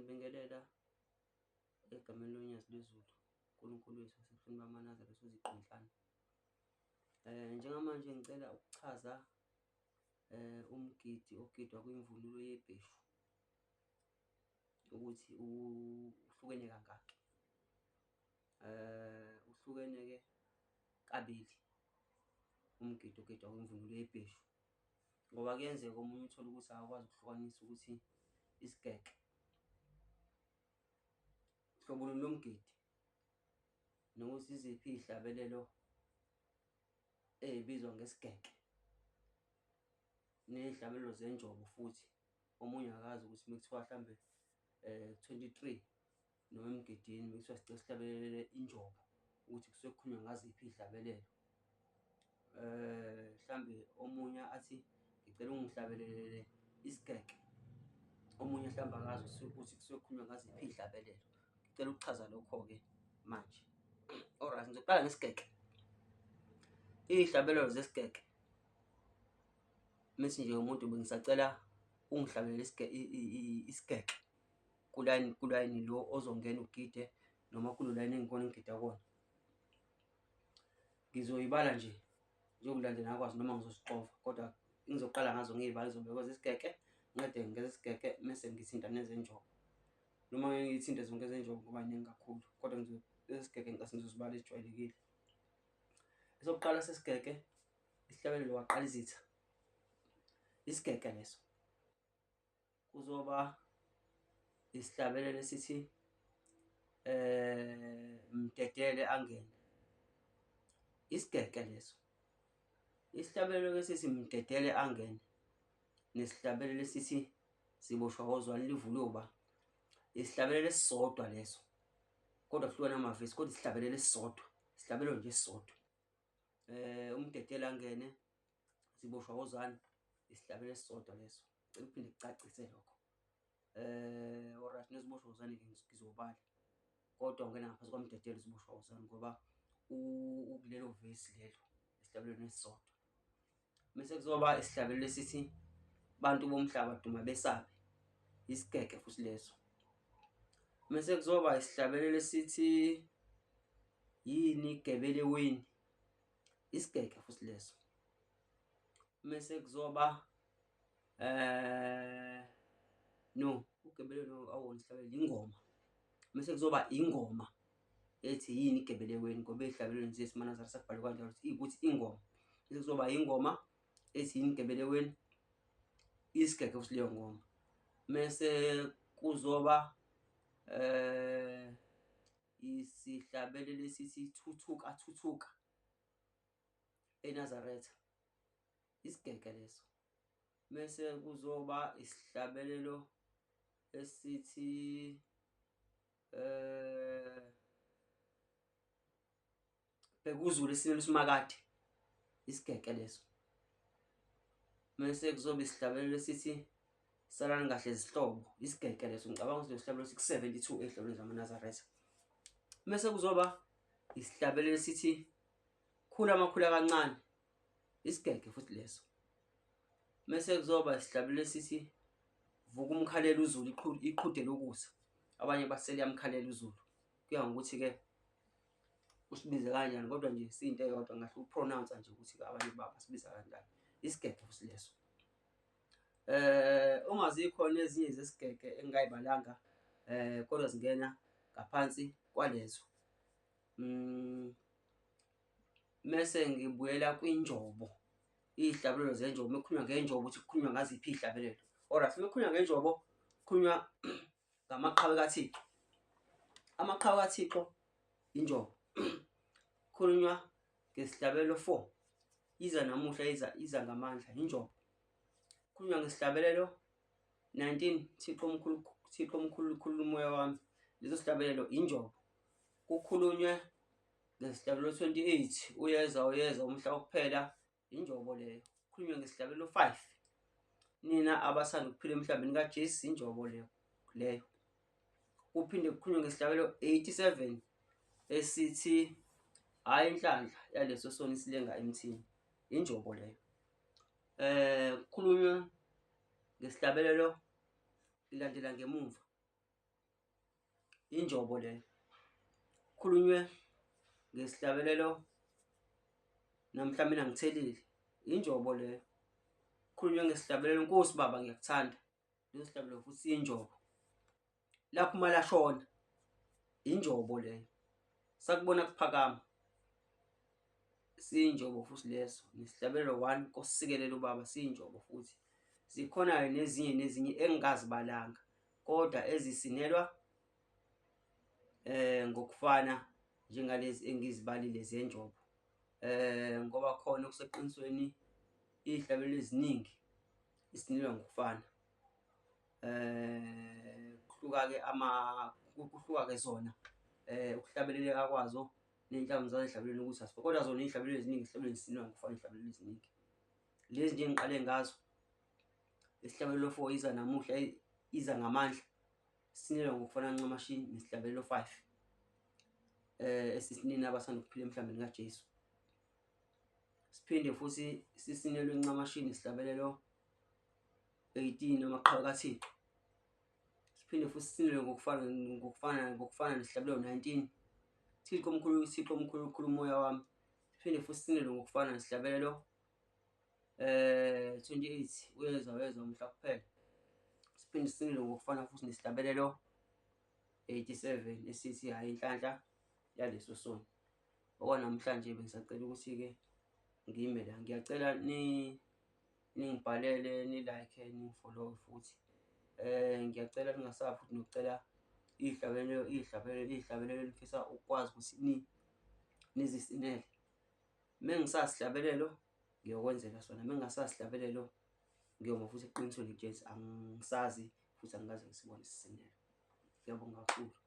Ngiyanibingelela egameni loNyazi lwezulu, uNkulunkulu wethu wasebuhleni bamaNazaretha oziqu nhlanu. Njengamanje ngicela ukuchaza umgidi ogidwa kwimvunulo yebheshu ukuthi uhlukene kangaki. Uhlukene-ke kabili umgidi ogidwa kwimvunulo yebheshu, ngoba kuyenzeka omunye uthole ukuthi akakwazi ukuhlukanisa ukuthi isigege hlobo luni lomgidi, nokuthi iziphi iy'hlabelelo ey'bizwa ngesigege, ney'hlabelelo zenjobo futhi. Omunye akazi ukuthi uma kuthiwa hlambe 23 noma emgidini uma kuthiwa sicela sihlabelele injobo ukuthi kusuke kukhulunywa ngaziphi iy'hlabelelo. Mhlambe omunye athi ngicela ungihlabelele isigege, omunye mhlawumbe akazi ukuthi kusuke kukhulunywa ngaziphi iy'hlabelelo. Ngicela ukuchaza lokho-ke manje. Alright, ngizoqala ngesigege. Iy'hlabelelo zesigege, methi nje umuntu bengisacela ungihlabelele isigege kulayini kulayini lo ozongena ugide noma kulo layini engikona engigida kuwona. Ngizoyibala nje njengokulandela kwazo noma ngizozixova kodwa engizoqala ngazo ngiy'bale zizobekwa ezesigege, ngiqede ngezesigege mese ngithinta nezenjobo. Noma ngeke ngiy'thinte zonke ezenjobo ngoba yiningi kakhulu kodwa ezesigege ngicase ngizozibala ezijwayelekile. Esokuqala sesigege, isihlabelelo waqala izitha, isigege leso. Kuzoba isihlabelelo esithi mdedele angene, isigege leso. Isihlabelelo esithi mdedele angene nesihlabelelo esithi siboshwa kozwane livulwe uba, isihlabelelo esisodwa leso kodwa kuhlukene amavesi kodwa isihlabelelo esisodwa, isihlabelelo nje esisodwa. Umdedele angene, siboshwa kozwane, isihlabelelo esisodwa leso. Ngicela ukuphinde kucacise lokho. Alright, neziboshwa ozwane-ke ngizobala kodwa ungena ngaphansi kwamdedele uziboshwa ozwane ngoba ukulelo vesi lelo esihlabelweni esisodwa. Mese kuzoba isihlabelelo esithi bantu bomhlaba duma besabe, isigege futhi leso. Mese kuzoba isihlabelelo esithi yini gebeleweni, isigege futhi leso. Mese kuzoba no ugebelelo awuwona isihlabelelo ingoma. Mese kuzoba ingoma ethi yini igebeleweni ngoba ey'hlabelelweni zethu maNazaretha kubhalwe kanjalo ukuthi ukuthi ingoma. Bese kuzoba ingoma ethi yini igebeleweni, isigege futhi leyo ngoma. Mese kuzoba isihlabelelo esithi thuthuka thuthuka eNazaretha, isigege leso. Mese kuzoba isihlabelelo esithi bhekuzulu esinye usimakade, isigege leso. Mese kuzoba isihlabelelo esithi salani kahle zihlobo, isigege leso. Ngicabanga ukuthi lesihlabelelo siku-72 ey'hlabelweni zamaNazaretha. Mese kuzoba isihlabelelo esithi khula amakhulu kancane, isigege futhi leso. Mese kuzoba isihlabelelo esithi vuka umkhalele uZulu iqhude lokusa. Abanye bathi seliyamkhalela uZulu. Kuya ngokuthi-ke usibize kanjani kodwa nje siyinto eyodwa ngahle uku-pronounce-a nje ukuthi abanye basibiza kanjani. Isigege futhi leso. Uma zikhona ezinye zesigege engingay'balanga kodwa zingena ngaphansi kwalezo. Mese ngibuyela kwinjobo, iy'hlabelelo zenjobo uma kukhulunywa ngenjobo ukuthi kukhulunywa ngaziphi iy'hlabelelo. Alright, uma kukhulunywa ngenjobo kukhulunywa ngamaqhawe kaThixo. Amaqhawe kaThixo injobo. Kukhulunywa ngesihlabelelo 4, iza namuhla iza iza ngamandla, injobo. Kukhulunywa ngesihlabelelo 19, Thixo omkhulu, Thixo omkhulu khulula umoya wami. Leso sihlabelelo injobo. Kukhulunywe ngesihlabelelo 28, uyeza uyeza umhla wokuphela, injobo leyo. Kukhulunywe ngesihlabelelo 5, nina abathanda ukuphila emhlabeni kaJesu, injobo leyo leyo. Kuphinde kukhulunywe ngesihlabelelo 87 esithi hhayi inhlanhla yaleso soni silenga emthini, injobo leyo. Kukhulunywe ngesihlabelelo ilandela ngemumva. Injobo leyo. Kukhulunywe ngesihlabelelo namhla mina ngithelile. Injobo leyo. Kukhulunywe ngesihlabelelo Nkosi baba ngiyakuthanda. Leso sihlabelelo futhi siyinjobo. Lapho uma lashona injobo leyo. Sakubona kuphakama. Siyinjobo futhi leso. Nesihlabelelo 1 Nkosi sikelela ubaba siyinjobo futhi. Zikhona-ke nezinye nezinye engingazibalanga kodwa ezisinelwa ngokufana njengalezi engizibalile zenjobo. Ngoba khona okuseqinisweni iy'hlabelelo eziningi zisinelwa ngokufana. Kuhluka-ke kuhluka-ke zona ukuhlabeleleka kwazo ney'nhlamvu zazo ey'hlabelweni ukuthi azifani, kodwa zona iy'hlabelelo eziningi zihlabelelo zisinwa ngokufana iy'hlabelelo eziningi. Lezi nje engiqale ngazo, isihlabelelo 4 iza namuhla iza ngamandla, sinelwa ngokufana ncamashi nesihlabelelo 5 esisinini abasanda ukuphila emhlambeni kaJesu. Siphinde futhi sisinelwe ncamashi nesihlabelelo 18 amaqhawe kaThixo. Siphinde futhi sisinelwe ngokufana ngokufana ngokufana nesihlabelelo 19 Thixo omkhulu Thixo omkhulu khulu umoya wami. Siphinde futhi sisinelwe ngokufana nesihlabelelo 28 uyeza uyeza umhla kuphela. Siphinde sisinelwe ngokufana futhi nesihlabelelo 87 esithi hhayi inhlanhla yaleso soni. Okwanamhlanje bengisacela ukuthi-ke ngime la. Ngiyacela ningibhalele ni-like ningi-follow-e futhi. Ngiyacela ningasabi futhi nokucela iy'hlabelelo iy'hlabelelo iy'hlabelelo enifisa ukukwazi ukuthi nizisinele. Uma ngisazi isihlabelelo ngiyokwenzela sona, uma ngingasazi isihlabelelo ngiyoma futhi eqinisweni ngikutshele ukuthi angisazi futhi angikaze ngisibone sisinelwa. Ngiyabonga kakhulu.